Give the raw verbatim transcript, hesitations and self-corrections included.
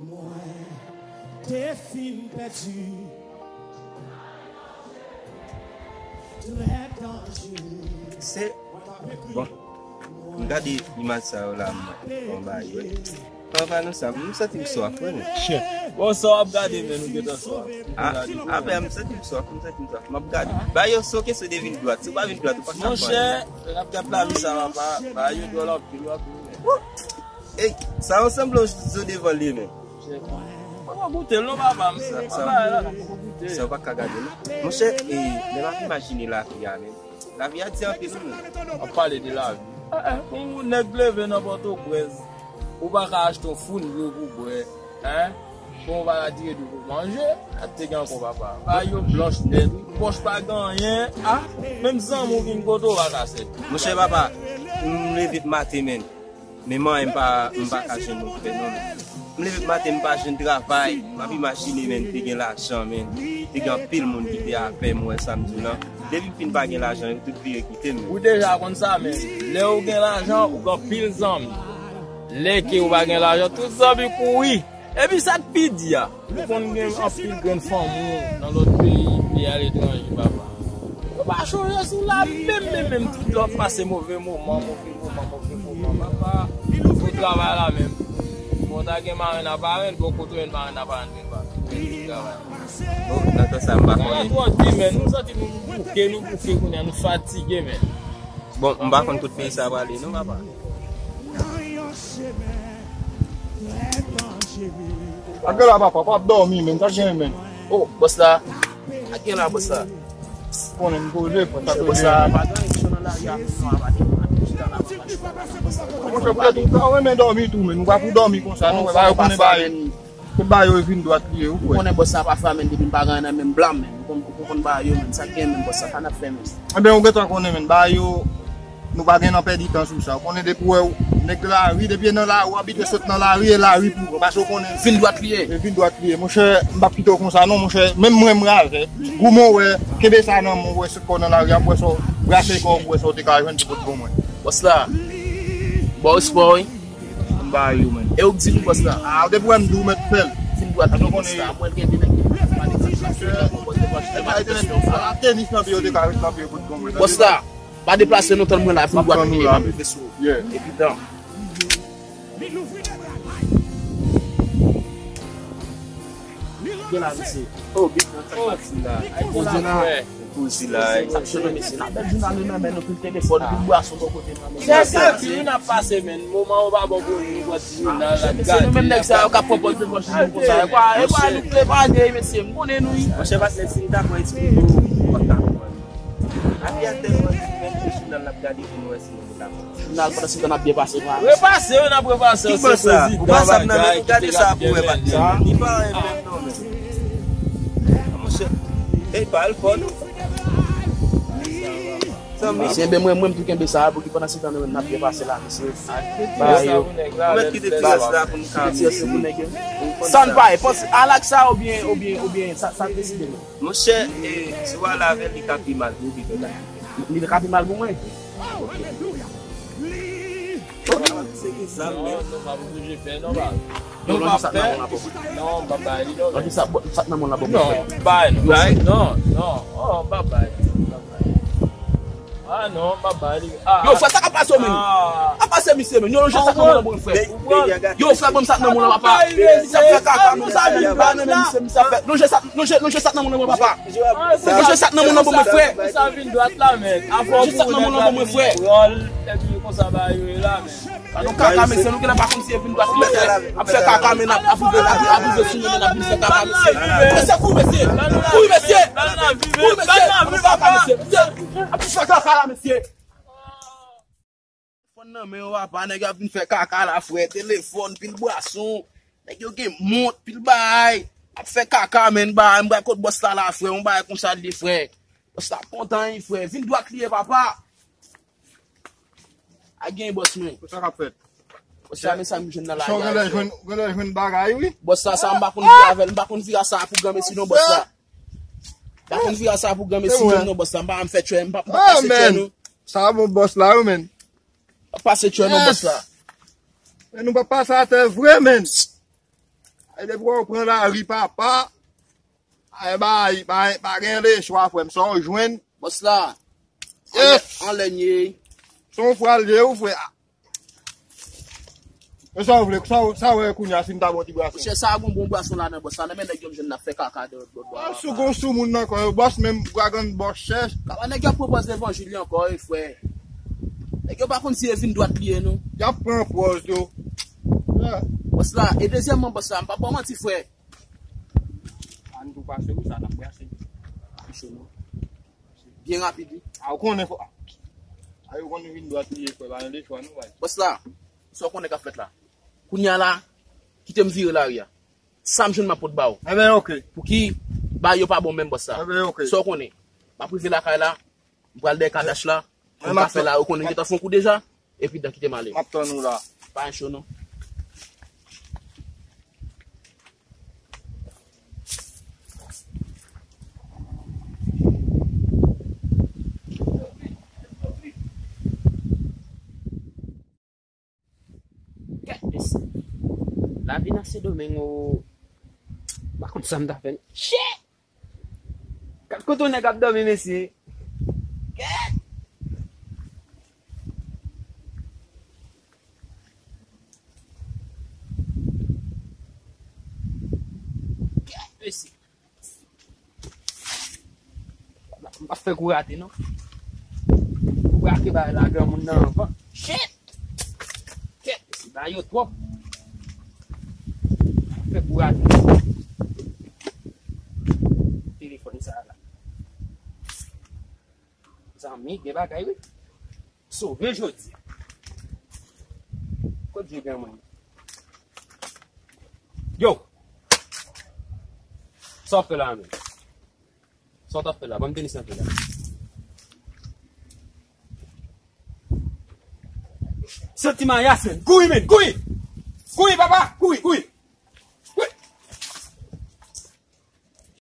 Mwen te fin pèdi. Trè danjere. Se, bon, m gade imaj sa yo la, m, m ba yo. Papa nou sa, m santi m swaf, wi, men. Bon, sa w ap gade, men nou gentan swaf. Ah, apre, m santi m swaf, m santi m swaf. M ap gade. Ba yo, se yon kesyon de vin dwat. Si w pa vin dwat, ou pa ka pran. Monchè, lè n ap gad lavi sa, papa, ba yo dwòl anpil, w ap ri, men. Ey, sa yo sanble yon zo devan li, men. Poko goute l non, papa m. Sa, sa, papa la, poko goute. Sa w pa ka gade non. Monchè, e, lè m ap imajine lavi a, men. Lavi a di anpil, wi, men. W ap pale de lavi. Eh, eh, yon nèg leve nan Pòtoprens, ou pa ka achte yon foun dlo pou bwè, hein? Bon, ou pa ka tire dlo pou manje, a te gen ankò, papa. Ba yo blanch nèt, wi, pòch pa gen anyen. Ah, menm zanmi w vin kote w pa ka sèvi. Monchè, papa, m leve maten, men. Men manyen m pa, m pa ka jwenn yon frè non. M leve maten, m pa jwenn travay. M ap imajine, men, te gen lajan, men. Te gen anpil moun ki te avè m, ou wè sa m di w lan. Depi m fin pa gen lajan, yo tout vire kite m, men. Ou deja konn sa, men. Lè ou gen lajan, ou gen anpil zanmi. Lè ke ou pa gen lajan, tout zanmi kouri. Epi sa k pi di a, ou konn gen anpil grenn fanmi w nan lòt peyi, peyi aletranje, papa. Yo pa chonje sou la menm, menm, menm. Tout lè w ap pase move moman, move moman, move moman, papa. Pou travay la menm. Bon, ta gen marenn a parenn, bon, kote w jwenn marenn a parenn vin pa. Pou travay. Bon, nan tan sa, m pa konnen. Twò di, men, nou santi nou bouke, nou bouke kounye a, nou fatige, men. Bon, m pa konn kot peyi sa prale non, papa. Ak la, papa, pa ap dòmi, men, sa gen, men. Oh, bòs la. Ak la, bòs la. Konnen m poze, fò sa poze. Bòs la, pa gen aksyon nan lari a, men, non, a pa gen, a gen chita la, pa gen chita la. Monchè, poutèt ou ta renmen dòmi tou, men, ou pa pou dòmi konsa, non, pa yo konnen bagay. Tout bagay yo vin dwat li ye, ou kwè. Ou konnen bòs sa pa fè a, men, depi m pa gen anyen nan men m blanm, men. Ou konn, ou konn bagay yo, men. Sa k gen, men, bòs sa, sa n ap fè, men. Enben, ou gentan konnen, men. Bagay yo, nou pa gen nan pèdi tan sou sa. Ou konnen depi w wè w, nèg lari, depi e nan lari, w abitye sot nan lari, e lari pou ou. Paske ou konnen. Vin dwat li ye. E vin dwat li ye. Monchè, m p ap kite w konsa, non, monchè. Menm mwen, m rave. Goumen w wè, kenbe sa nan men w, wè sot kò w nan lari, ap wè sa w, brase kò w, wè sa w te ka jwenn pou pot bon mwen. Bòs la. Bòs pa w, wi. M ba yo, men. E ou k di nou bòs la? Ah, depi wè m di w mèt fè l. Vin dwat li, bòs la. Mwen gen de nèg ki pale sa. Tenis nan pye yo te ka ret nan pye yo pou t konprann. Bòs la, pa deplase non, tann mwen la, vin dwat li, m ap rive sou ou. Evidan. Gen la, mesye. Oh, bit nan sa k pati la. Ay, koze la. Koze la. Sa k cheve, mesye. N ap bèl jounal nou nan men nou, pil telefòn, pil bwason bò kote nou. Se sa ki vin ap pase, men. Moman ou pa bon pou nou, nou pran ti jounal la, gade. Se nou menm nèg sa yo k ap pran pòz de pòch nou konsa. E kwa, e kwa nou plepane, mesye. M konnen nou, wi. Monchè, patnè, si m ta konn eksplike w, ou pa ta konprann. Avyatè, nou menm jounal l ap gade pou nou wè si nou ta konprann. Jounal pandan se tan n ap byen pase, vre. Repase, wi, n ap repase. Ki bò sa? Ou pa sa nan men, gade sa pou wè, patnè. Li pa anyen menm, non, men. Monchè, ey, pa al fò, non. Zanmi. Mesye, enben mwen, mwen, m tou kenbe sa pou ki pandan se tan nou menm n ap byen pase la, mesye. Ba yo. Ou mèt kite ti rès la pou nou ka. Kite ti rès la pou nèg yo. Sa n pa ye, panse, al ak sa oubyen, oubyen, oubyen, sa, sa deside nou. Monchè, e, si w ale avè l, li ka pi mal pou ou pito la. Li ka pi mal pou mwen? Se ki sa, men. Non, non, m ap oblije fè, non, ba. Non, m ap fè. Non, m pa bay li, non. Sa k nan men w la, bon, non, bay, non, bay, non, non. Oh, m pa bay. Ah, non, m pa bay li. Ah. Yo, frè, sa k ap pase w, men? Ah. Ap pase misye, men. Yo, lonje sa k nan men w la, bon, frè. Yo, frè, ban m sa k nan men w la, papa. Misye ap fè kaka, men sa, men, pa nan men misye, misye ap fè. Lonje sa, lonje, lonje sa k nan men w la, papa. Lonje sa k nan men w la, bon, mwen, frè. Sa vin dwat la, men. Lonje sa k nan men w la, bon, mwen, frè. Epi, konsa, ba yo la, men. Sa nou kaka, mesye, nou genlè pa konn si e vin dwat li fè. Ap fè kaka, men ap, ap rive, ap, ap rive sou nou, men ap vin fè kaka, mesye. Mesye, kouri, mesye. Kouri, mesye. Kouri, mesye. Ap fè kaka, mesye. Mesye, ap fè kaka la, mesye. Telefòn nan men yo, papa, nèg yo ap vin fè kaka la, frè. Telefòn, pil bwason. Nèg yo gen mont, pil bagay. Ap fè kaka, men, bagay. M pral kot bòs la la, frè. Yon bagay konsa li ye, frè. Bòs la kontan, wi, frè. Vin dwat li ye, papa. A gen bòs mwen. Sa k ap fèt? Bòs la, men sa m jwenn nan lari a, frè. Ou genlè jwenn, ou genlè jwenn bagay, wi. Bòs la, sa m pa konn vire avè l, m pa konn vire a sa pou granmesi non, bòs la. M pa konn vire a sa pou granmesi menm non, bòs la. M pa, m fè tchè, m pa, m pa pase tchè non. Sa bon bòs la, wi, men. M pa pase tchè non, bòs la. Men nou pa pase atè vre, men. Ay, depi w pran lari, papa. Ay, bay, bay, pa gen lechwa, frè m. Sa w jwenn. Bòs la. Yes. Anlè, anlè n ye. Se yon fral ye ou, frè. Men sa w vle, sa w, sa w wè kounye a, si m ta bon ti bwason. Monchè, sa gon bon bwason ladan, bòs la. Nan men nèg yo m jwenn n ap fè kaka de lòt bò a. Sou gon sou moun nan kò yo, bòs, menm wagon bòs chèch. Kaba nèg yo ap pran pòz levanjil yo ankò, wi, frè. Nèg yo pa konn si e vin dwat li ye, non. Y ap pran pòz yo. Bòs la, e dezyèmman, bòs la, m pa ba w manti, frè. Ann tou pase wi, sa n ap brase. Li cho non. Byen rapid wi. A, ou konnen fò. A, yo konnen vin dwat li ye, frè, pa gen lechwa non, bay. Bòs la, sa w konnen k ap fèt la? Kounye a la, kite m vire lari a. Sa m jwenn m ap pot ba w. Enben, oke. Pouki bagay yo pa bon menm, bòs la? Enben, oke. Sa w konnen? M ap rive lakay la, m pral dèyè kadach la, m ka fè la, ou konnen m gentan fè yon kou deja. Epi dan kite m ale. M ap tann ou la. Pa gen cho non. Gad mesye. Lavi nan Sendomeng o. M pa konn sa m ta fè. Shit! Gad kote yon nèg ap dòmi, mesye. Gad! Gad, mesye. M pa fè kou rate, non. Kou rate bay la, granmoun nan anvan. Shit! Kèt, mesye, bagay yo twòp. Fè kou rate. Telefòn sa la. Zanmi, gen bagay, wi. Sove jodi. Kot je gen mwen? Yo! Sa w ap fè la menm? Sa w t ap fè la? Ban m tenis nan pye la. Santi mayasen. Kouri, men. Kouri! Kouri, papa! Kouri, kouri!